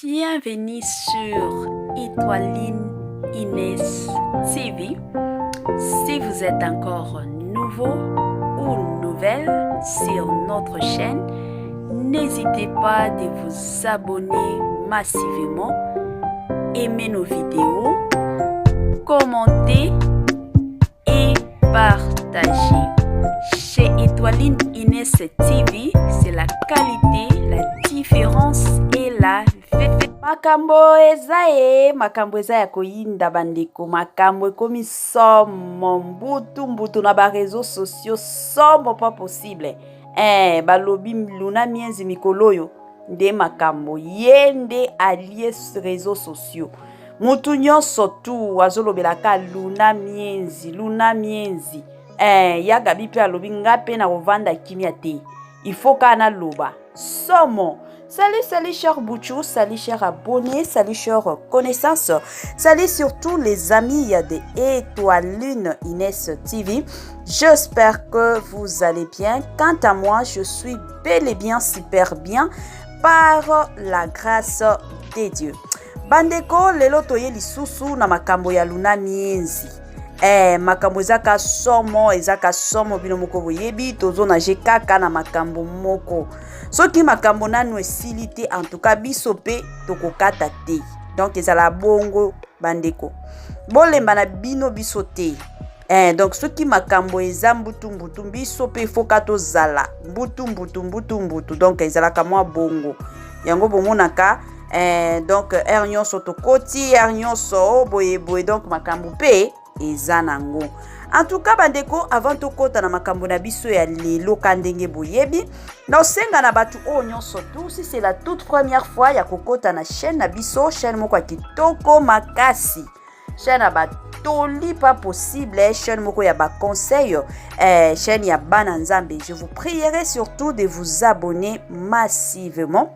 Bienvenue sur Étoiline Inès TV. Si vous êtes encore nouveau ou nouvelle sur notre chaîne, n'hésitez pas de vous abonner massivement, aimer nos vidéos, commenter et partager. Chez Étoiline Inès TV, c'est la qualité, la différence et la makambo eza ye makambo eza ya koyinda bandeko makambo ekomi somo mbutu mbutu na bareseau sociaux somo pas possible eh, balobi luna mienzi mikolo oyo nde makambo ye nde alie réseau sociaux Mutu nyonso tu azolobela ka Luna Mienzi, Luna Mienzi. Eh, ya Gabi pe alobi nga pe na kovanda kimia te. Il faut ka naloba. Somo. Salut, salut cher Bouchou, salut cher abonné, salut cher connaissance, salut surtout les amis de Étoile Lune Inès TV. J'espère que vous allez bien. Quant à moi, je suis bel et bien super bien par la grâce de Dieu. Bandeko, lelo toye lisusu na makambo ya Luna Mienzi. Eh, makambo ezaka somo, ezaka somo bino moko boyebi, tozo nage kaka na makambo moko. Soki makambo nanu esili te, en tout cas biso pe tokokata te. Donc ezala bongo bandeko. Bolemba na bino biso te. Eh, donc soki makambo eza mbutu mbutu biso mpe foka tozala mbutu mbutu mbutu mbutu donc ezalaka mwa bongo yango bomonaka eh, donc heure nyonso tokoti heure nyonso oh, boye boye donc makambo mpe eza nango en tout cas bandeko avant tokɔta na makambo na biso ya lelo ka ndenge boyebi naosenga na bato oyo nyonso tu si c'est la toute première fois ya kokɔta na chaîne na biso chaîne moko ya kitoko makasi chaîne ya batoli pas possible eh, chaîne moko ya baconseil eh, chaîne ya bana nzambe je vous prierai surtout de vous abonner massivement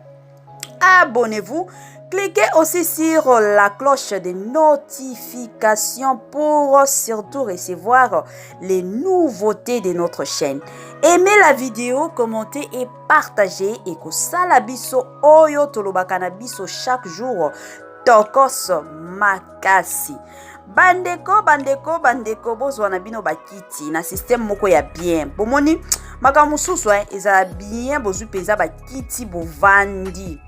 abonnez-vous Cliquez aussi sur la cloche de notification pour surtout recevoir les nouveautés de notre chaîne. Aimez la vidéo, commentez et partagez. Et que ça la biso oyo tolobaka na biso chaque jour. Tokos makasi. Bandeko, bandeko, bandeko, bozwa na bino bakiti na système moko ya bien. Bomoni makambo mosusu eh, ezala bien bozwi mpenza bakiti bovandi.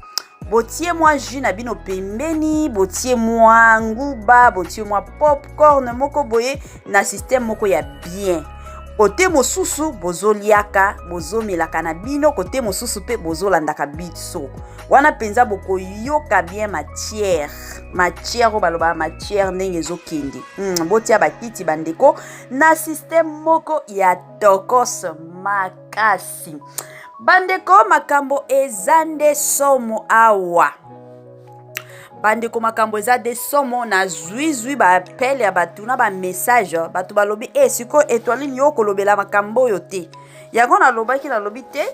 Botie mwa jus na bino pembeni, botie mwa nguba, botie mwa popcorn moko boye na système moko ya bien. Kote mosusu bozoliaka, bozomelaka na bino, kote mosusu mpe bozolandaka biso. Wana mpenza bokoyoka bien matière, matière oyo balobaka matière ndenge ezokende. Botia bakiti bandeko na système moko ya tokos makasi. Bandeko makambo eza nde somo awa. Bandeko makambo eza de somo na zwizwi ba appel ya bato na ba message bato balobi e sikoyo Etoiline yo kolobela makambo oyo te. Yango nalobaki nalobi te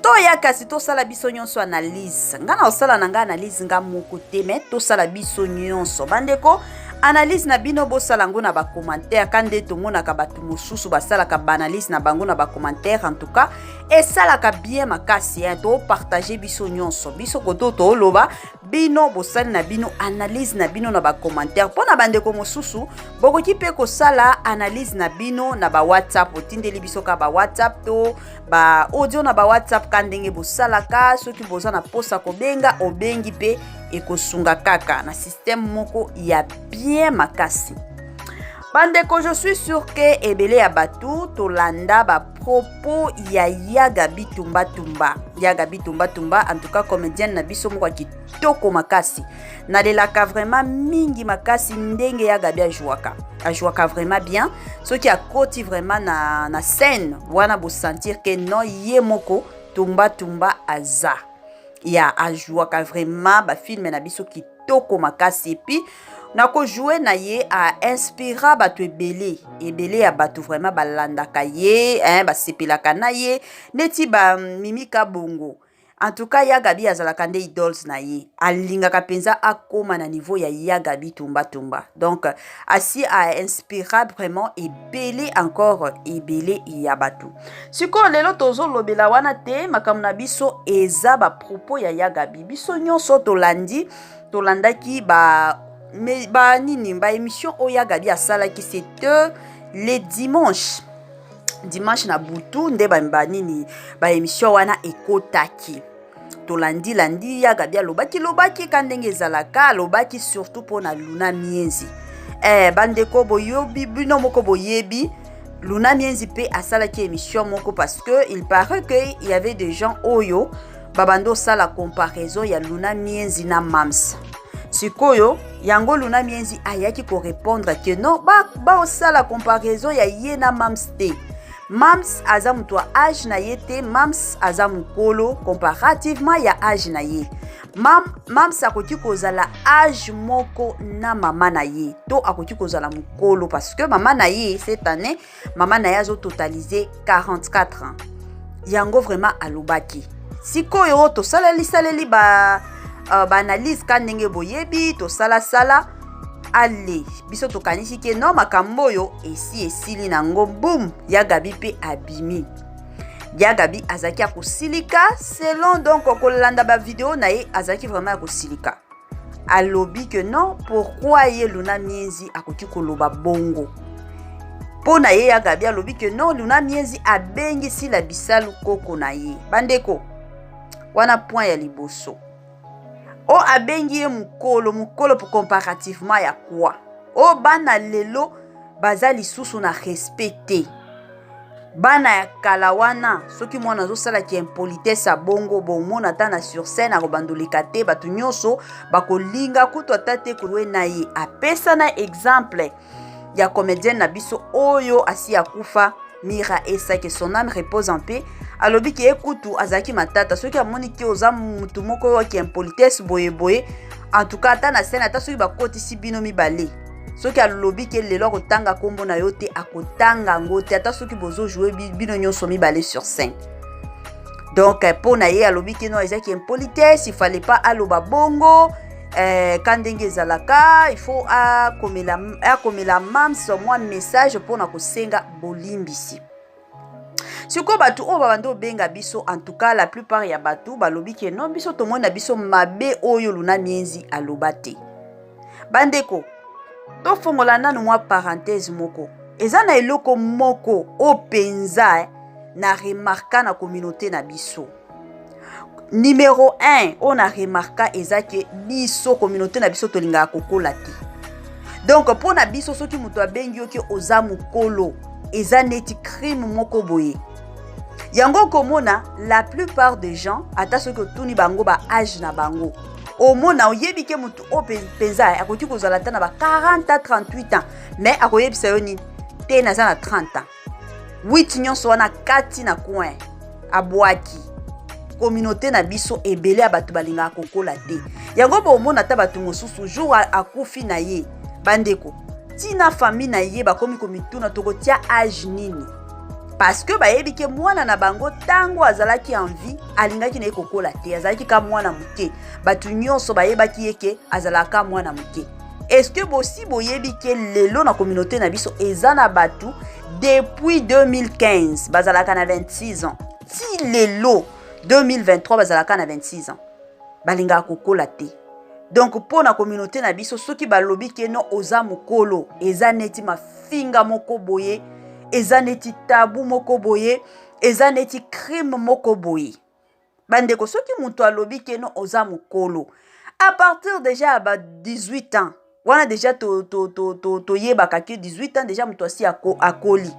toya kasi tosala biso nyonso analyse. Nga na osala na nga analyse nga moko te me tosala biso nyonso. Bandeko analyse na bino bosala yango na ba commentaire ka nde tomonaka bato mosusu basalaka ba analyse na bango na ba commentaire en tout cas esalaka bien makasi hein, topartage biso nyonso biso koto toloba bino bosali na bino analyse na bino na ba commentaire mpo na bandeko mosusu bokoki mpe kosala analyse na bino na ba WhatsApp otindeli biso ka ba WhatsApp to ba audio na ba WhatsApp ka ndenge bosalaka soki boza na posa kobenga obengi mpe ekosunga kaka na système moko ya bien makasi. Bandeko je suis sûr que ebele ya bato tolanda ba propos ya ya Gabi Tumba Tumba. Ya Gabi Tumba Tumba en tout cas comédienne na biso moko ya kitoko makasi. Nalelaka vraiment mingi makasi ndenge ya Gabi ajouaka. Ajouaka vraiment bien. Soki akoti vraiment na, na scène wana bo sentir que non ye moko Tumba Tumba aza. Ya ajouaka vraiment ba film na biso kitoko makasi et puis na kojoue na ye a inspira bato ebele ebele ya bato vraiment balandaka ye hein, basepelaka na ye neti ba Mimi Kabongo. En tout cas, Ya Gabi azalaka nde idoles na ye, alingaka mpenza akóma na niveau ya Ya Gabi Tumba Tumba. Donc asi ainspira vraiment ebele, encore ebele ya bato. Sikoyo lelo tozolobela wana te. Makambo na biso eza bapropos ya Ya Gabi. Biso nyonso tolandi, tolandaki ba me, ba nini, ba émission oyo Ya Gabi asalaki. C'était le dimanche, dimanche na butu nde banini, baémission wana ekotaki. Tolandilandi, Ya Gabi alobaki lobaki ka ndenge ezalaka, alobaki surtout mpona Luna Mienzi. Bandeko, boyobi bino moko, boyebi Luna Mienzi mpe asalaki émission moko, parce que il paraît que il y avait des gens oyo babandi osala comparaison ya Luna Mienzi na Mams. Sikoyo yango Luna Mienzi ayaki korépondre ke non, baosala ba comparaison ya ye na Mams te. Mams aza moto ya age na ye te. Mams aza mokolo comparativement ya age na ye. Mams akoki kozala age moko na mama na ye to akoki kozala mokolo, parce que mama na ye, cette année, mama na ye azototalize 44 ans. Yango vraiment alobaki. Sikoyo tosalelisaleli ba baanalyse ka ndenge boyebi, tosalasala ale, biso tokanisi ke no, makambo oyo esi esili nango. Bum, Ya Gabi mpe abimi. Ya Gabi azalaki ya kosilika selon, donc kolanda bavideo na ye, azalaki vraiment ya kosilika. Alobi ke non, pourquoi ye Luna Mienzi akoki koloba bongo? Mpo na ye, Ya Gabi alobi ke non, Luna Mienzi abengi Sila Bisalu koko na ye. Bandeko, wana point ya liboso. O abengi ye mokolo, mokolo comparativement ya quoi? O bana lelo baza lisusu na respect te. Bana ya kala wana, soki mwana azosalaki impolitesse ya bongo, bomona ata na sur scène akobandoleka te, bato nyonso bakolinga kutu ata te kowe na ye. Apesa na exemple ya comédienne na biso oyo asi akufa, Mira Esa, que son âme repose en paix. Alobi ke ye kutu azalaki matata, soki amoni ke oza mutu moko oyo aki impolitesse boyeboye, en tout cas ata na scène, ata soki bakotisi bino mibale, soki alobi ke lelo akotanga nkombo na yo te, akotanga yango te, ata soki bozojouer bino nyonso mibale sur scène. Donc mpo na ye, alobi ke no, ezaki impolitesse, il fallait pas aloba bongo. Ka ndenge ezalaka, il faut akomela Mams mwa message mpona kosenga bolimbisi. Sikoyo bato oyo babandi obenga biso, en tout cas la plupart ya bato balobi ke non, biso tomoni na biso mabe oyo Luna Mienzi aloba te. Bandeko, tofongola nanu mwa parenthèse moko. Eza na eloko moko oyo mpenza na remarka na communauté na biso. Numéro 1 oyo na remarka eza ke biso, communauté na biso, tolingaka kokola te. Donc mpo na biso, soki moto abengi yo ke oza mokolo, eza neti crime moko boye. Yango okomona la plupart des gens, ata soki otuni bango ba age na bango, omona oyebi ke motu oyo mpenza akoki kozala ata na ba 40 a 38 ans, mais akoyebisa yo nini? Te, naza na 30 ans. 8 nyonso wana kati na coin abwaki. Communauté na biso, ebele ya bato balingaka kokola te. Yango bomona ata bato mosusu, jour akufi na ye, bandeko, ntina famille na ye bakomi komituna tokotia age nini, parce que bayebi ke mwana na bango, ntango azalaki en vie, alingaki na ye kokola te, azalaki ka mwana moke. Bato nyonso bayebaki ye ke azalaka mwana moke. Est-ce que bosi boyebi ke lelo na communauté na biso eza na bato depuis 2015 bazalaka na 26 ans, ti lelo 2023 bazalaka na 26 ans, balingaka kokola te? Donc mpo na communauté na biso, soki balobi ke no, oza mokolo, eza neti mafinga moko boye, eza neti tabu moko boye, eza neti crime moko boye. Bandeko, soki moto alobi ke no, oza mokolo, à partir déjà ya ba 18 ans wana, déjà toyebaka ke 18 ans déjà moto asi akoli,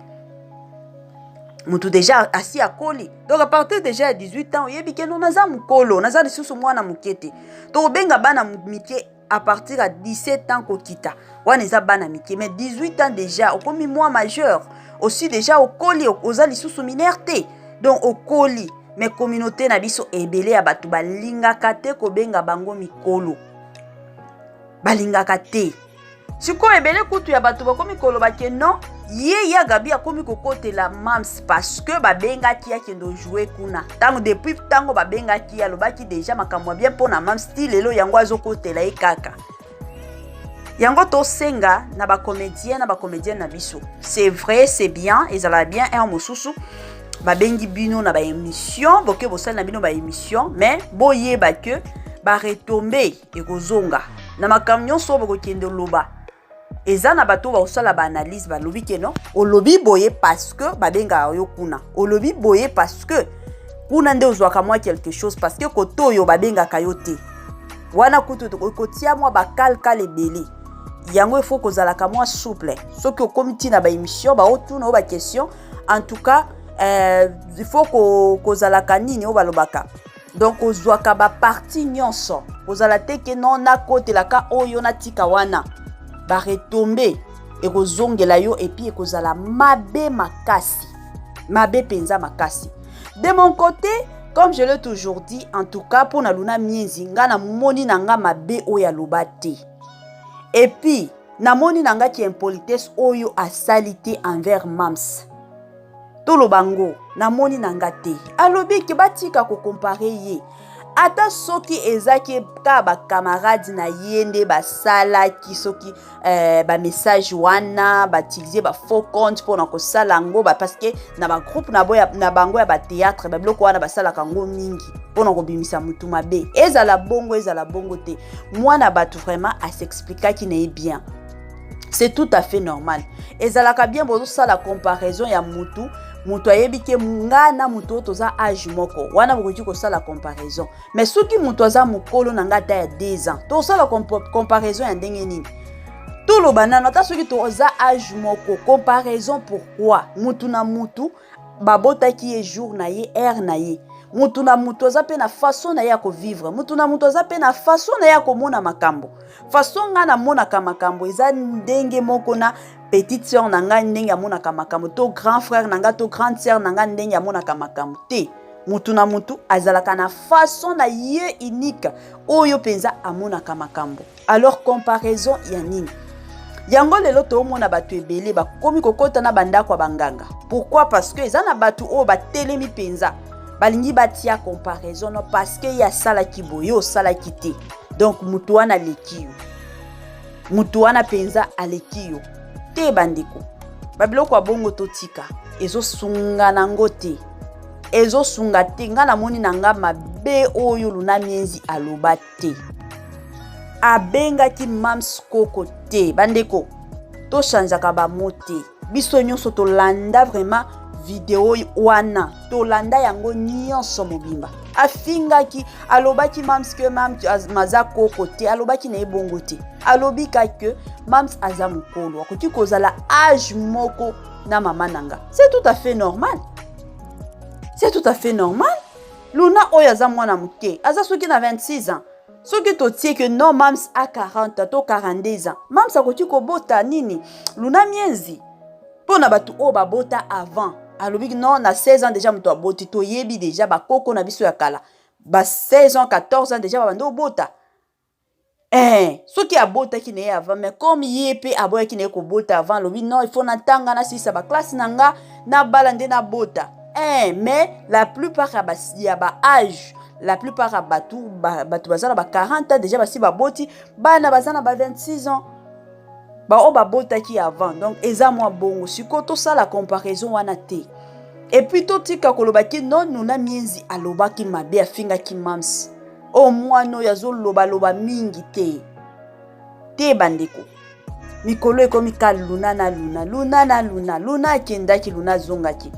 moto déjà asi akoli. Donc à partir déjà ya 18 ans, oyebi ke no, naza mokolo, naza lisusu mwana moke te. Tokobenga bana mike à partir ya 17 ans kokita, wana eza bana mike. Mais 18 ans déjà okomi mwa majeur aussi, déjà okoli, oza lisusu mineur te, donc okoli. Mais communauté na biso, ebele ya bato balingaka te kobenga bango mikolo, balingaka te. Sikoyo ebele kutu ya bato bakomi koloba ke non. Ye ya Gabi akomi kokotela Mams parce que babengaki ye akende ojouer kuna. Ntango depuis ntango babengaki ye alobaki deja makambo ya bien mpo na Mams, ti lelo yango azokotela ye kaka. Yango tosenga na bacomédien na bacomédienne na biso, c'est vrai, c'est bien, ezala bien heure mosusu babengi bino na baémission, boke bosali na bino baémission, mais boyeba ke baretombées ekozonga na makambo nyonso oyo bokokende loba. Eza na bato bakosala baanalyse, balobi ke non, olobi boye parce que babengaka yo kuna, olobi boye parce que kuna nde ozwaka mwa quelque chose, parce que kote oyo babengaka yo te. Wana kutu kotia mwa bakalkale ebele. Yango ifo kozalaka mwa souple. Soki okomi ntina baémission, baotuna oyo baquestion, en tout cas il faut kozalaka nini oyo balobaka, donc kozwaka baparti nyonso, kozala te ke non, nakotelaka oyo, natika wana. Baretombées ekozongela yo et puis ekozala mabe makasi, mabe mpenza makasi. De mon côté, comme je l'ai toujours dit, en tout cas mpo na Luna Miezi, nga namoni na nga mabe oyo aloba te, et puis namoni na nga ki impolitesse oyo asali te envers Mams. Toloba ngo, namoni na nga te. Alobi ke batika kocomparer ye, ata soki ezaki kaka bacamarade na ye nde basalaki soki bamessage wana, bautiliser bafaux compte mpona kosala yango, parce que na bagroupe na bango ya bathéâtre, babiloko wana basalaka yango mingi mpona kobimisa motu mabe. Ezala bongo, ezala bongo te, mwana bato vraiment as'expliquaki na ye bien, c'est tout à fait normal. Ezalaka bien bozosala comparaison ya mutu, moto ayebi ke nga na moto oyo toza age moko, wana bokoki kosala comparaison. Mais soki moto aza mokolo na nga ata ya 2 ans, tosala comparaison ya ndenge nini? Toloba nano, ata soki toza age moko, comparaison pourquoi? Mutu na mutu babotaki ye jour na ye, heure na ye. Mutu na mutu aza mpe na façon na ye ya kovivre, mutu na mutu aza mpe na façon na ye ya komona makambo. Façon ngai namonaka makambo eza ndenge moko na petite sœur na ngai ndenge amonaka makambo, to grand frère na ngai, to grande sœur na ngai ndenge amonaka makambo te. Mutu na mutu azalaka na façon na ye unique oyo mpenza amonaka makambo. Alors comparaison ya nini? Yango lelo toomona bato ebele bakomi kokɔta na bandako ya banganga. Pourquoi? Parce que eza na bato oyo batelemi mpenza, balingi batia comparaison. Non, parce que ye asalaki boye, ye osalaki te, donc motu wana aleki yo, motu wana mpenza aleki yo te. Bandeko, babiloko ya bongo totika, ezosunga nango te, ezosunga te. Ngai namoni na nga mabe oyo Luna Miezi aloba te, abengaki Mams koko te. Bandeko, tochangeaka bamo te. Biso nyonso tolanda vraiment video wana, tolanda yango nyonso mobimba. Afingaki, alobaki Mams ke Mams aza koko te, alobaki na ye bongo te. Alobi kaka Mams aza mokolo, akoki kozala age moko na mama na nga, c'est tout à fait normal, c'est tout à fait normal. Luna oyo aza mwana moke, aza soki na 26 ans, soki totie ke non, Mams a 40 to 42 ans, Mams akoki kobota nini? Luna Miezi. Mpo na bato oyo babota avant, alobi non, na 16 ans déjà moto aboti. Toyebi déjà bakoko na biso ya kala, ba 16 ans, 14 ans déjà babandi obota. Soki abotaki na ye avant, mais comme ye mpe aboyaki na ye kobota avant, alobi non, il faut natanga, nasilisa baklasse na nga, nabala nde nabota. Mais la plupart ya ba âge, la plupart ya bato, bato baza na ba 40 ans déjà basi baboti bana baza na ba 26 ans, baoyo babotaki avant. Donc eza mwa bongo. Sikoyo tosala comparaison wana te. Et puis totika kolobaki non, Luna Miezi alobaki mabe, afingaki Mams, oyo mwana oyo azolobaloba mingi te te. Bandeko, mikolo ekomi ka Luna na Luna, Luna na Luna. Luna akendaki, Luna azongaki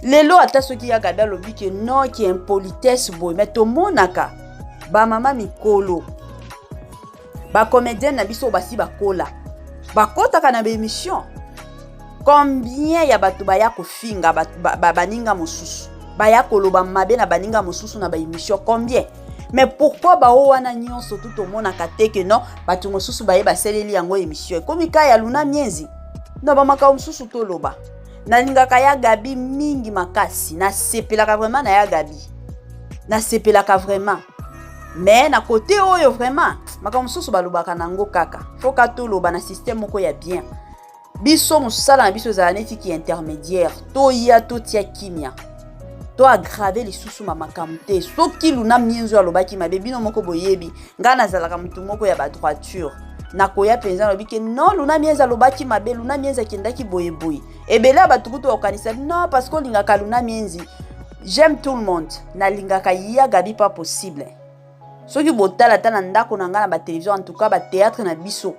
lelo. Ata soki ya Gabi alobi ke non, ki impolitesse boye, mais tomonaka bamama mikolo, bacomédienne na biso oyo basi bakola, bakɔtaka na baémission. Combien ya bato baya kofinga baninga mosusu, baya koloba mabe na baninga mosusu na baémission? Combien? Mais pourquoi bao wana nyonso tu tomonaka te ke non, bato mosusu baye basaleli yango émission, ekomi ka ya Luna Miezi? No, bamakambo mosusu toloba. Nalingaka ya Gabi mingi makasi, nasepelaka vraiment na ya Gabi, nasepelaka vraiment. Mais na kote oyo vraiment, makambo mosusu balobaka nango kaka, foka toloba na système moko ya bien. Biso mosala na biso ezala neti ki intermédiaire, toya totia kimia, to aggrave lisusu ma makambo te. Soki Luna Mienzo alobaki mabe, bino moko boyebi ngai nazalaka motu moko ya badroiture. Nakoya mpenza nalobi ke non, Luna Mienzo alobaki mabe, Luna Mienzi akendaki boyeboye. Ebele ya bato kutu bakokanisa non, parce que olingaka Luna Mienzi. J'aime tout le monde, nalingaka Ya Gabi pas possible. Soki botala ata na ndako na ngai na batelevizio, en tout cas bathéâtre na biso,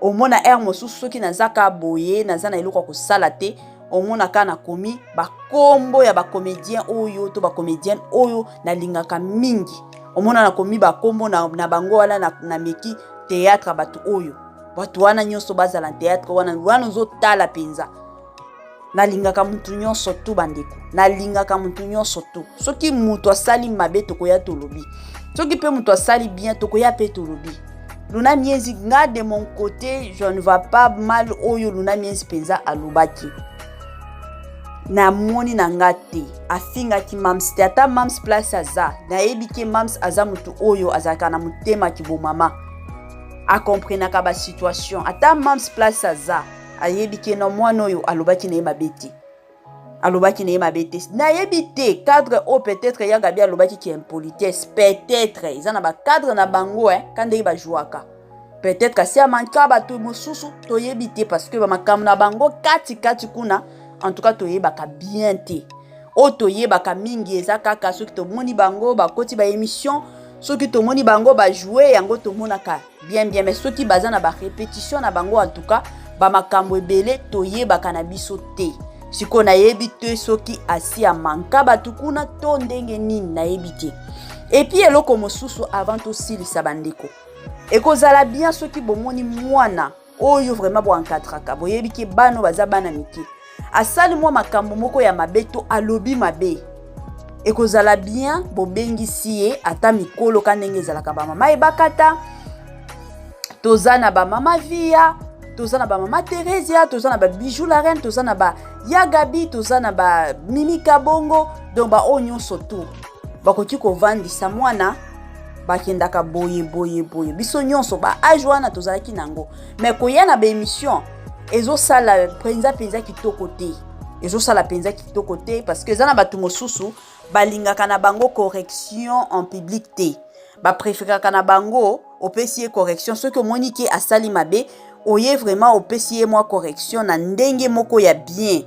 omona aire mosusu soki naza ka boye, naza na eloko ya kosala te, omona kaka nakomi bakombo ya bacomédien oyo to bacomédienne oyo nalingaka mingi. Omona nakomi bakombo na bango wana, na meki théâtre ya bato oyo, bato wana nyonso bazala na théâtre wana. Wana ozotala mpenza, nalingaka mutu nyonso tu. Bandeko, nalingaka mutu nyonso tu. Soki mutu asali mabe, tokoya tolobi. Soki mpe mutu asali bien, tokoya mpe tolobi. Luna Miezi, nga de mon côté, je ne vois pas mal oyo Luna Miezi mpenza alobaki. Namoni na nga te afingaki Mams te. Ata Mams place aza, nayebi ke Mams aza motu oyo azalaka na motema kibomama, akomprenaka basituation. Ata Mams place aza, ayebi ke no, mwana oyo alobaki na ye mabe te, alobaki na ye mabe te. Nayebi te cadre oyo peut-être Ya Gabi alobaki ki impolitesse. Peut-être eza na bacadre na bango ka ndenge bajwaka. Peut-être asi amanka bato mosusu, toyebi te, parce que bamakambo na bango katikati kuna, en tout cas toyebaka bien te. Oyo toyebaka mingi eza kaka soki tomoni bango bakoti baémission, soki tomoni bango bajoue, yango tomonaka bien bien. Mais soki baza na barépétition na bango, en tout cas bamakambo ebele toyebaka na biso te. Sikoyo nayebi te soki asi amanka bato kuna to ndenge nini, nayebi te. Et puis eloko mosusu avant tosilisa, bandeko, ekozala bien soki bomoni mwana oyo vraiment boencadraka, boyebi ke bana baza bana mike, asali mwa makambo moko ya mabe to alobi mabe, ekozala bien bobengisi ye ata mikolo ka ndenge ezalaka. Bamama ebakata, toza na bamama Via, toza na bamama Theresia, toza na babijou la reine, toza na ba Ya Gabi, toza na bamimi Kabongo. Donc baoyo nyonso tu bakoki kovandisa mwana, bakendaka boye boye boye. Biso nyonso baage wana tozalaki nango. Mais koya na baémission ezosala mpenza mpenza kitoko te, ezosala mpenza kitoko te, parce que eza na bato mosusu balingaka na bango correction en public te. Bapréféraka na bango opesi ye correction, soki omoni ke asali mabe, oye vraiment opesi ye mwa correction na ndenge moko ya bien,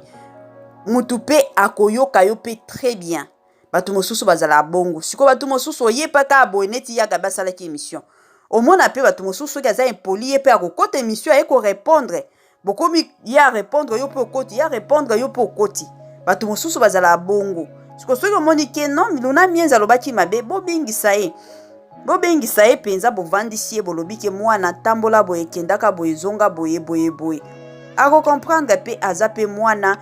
mutu mpe akoyoka yo mpe très bien. Bato mosusu bazala bongo. Sikoyo bato mosusu oyepa kaka boye, neti Ya Gabi asalaki émission, omona mpe bato mosusu soki aza impoli, ye mpe akokota émission, aye korépondre. Bokomi ye arépondre yo mpe okoti, ye arépondre yo mpe okoti. Bato mosusu bazala bongo. Siko soki omoni ke non, Luna Mienzi alobaki mabe, bobengisa ye, bobengisa ye mpenza, bovandisi ye, bolobi ke mwana tambola boye, ekendaka boye, ezonga boye boye boye, akocomprendre mpe. Aza mpe mwana,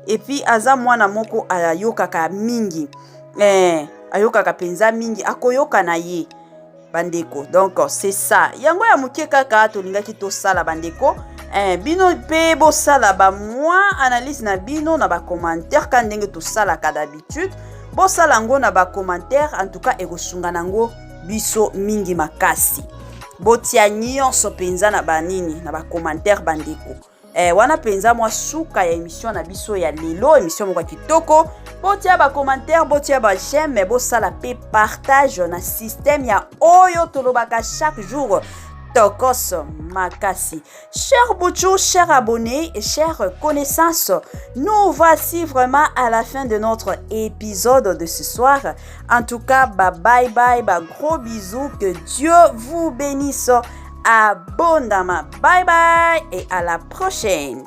et puis aza mwana moko ayokaka mingi, ayokaka mpenza mingi, akoyoka na ye, bandeko. Donc c'est ça, yango ya moke kaka tolingaki tosala, bandeko. Bino mpe bosala bamwa analyse na bino na bacommentaire ka ndenge tosalaka d'habitude. Bosala yango na bacommentaire, en tout cas ekosunga nango biso mingi makasi. Botia nyonso mpenza na banini, na bacommentaire, bandeko. Wana mpenza mwa suka ya émission na biso ya lelo, émission moko ya kitoko. Botia bacommentaire, botia baj'aime, bosala mpe partage na système ya oyo tolobaka chaque jour, tokos makasi. Cher Bouchou, chers abonnés et chères connaissances, nous voici vraiment à la fin de notre épisode de ce soir. En tout cas, bah, bye bye, bah, gros bisous, que Dieu vous bénisse abondamment. Bye bye et à la prochaine.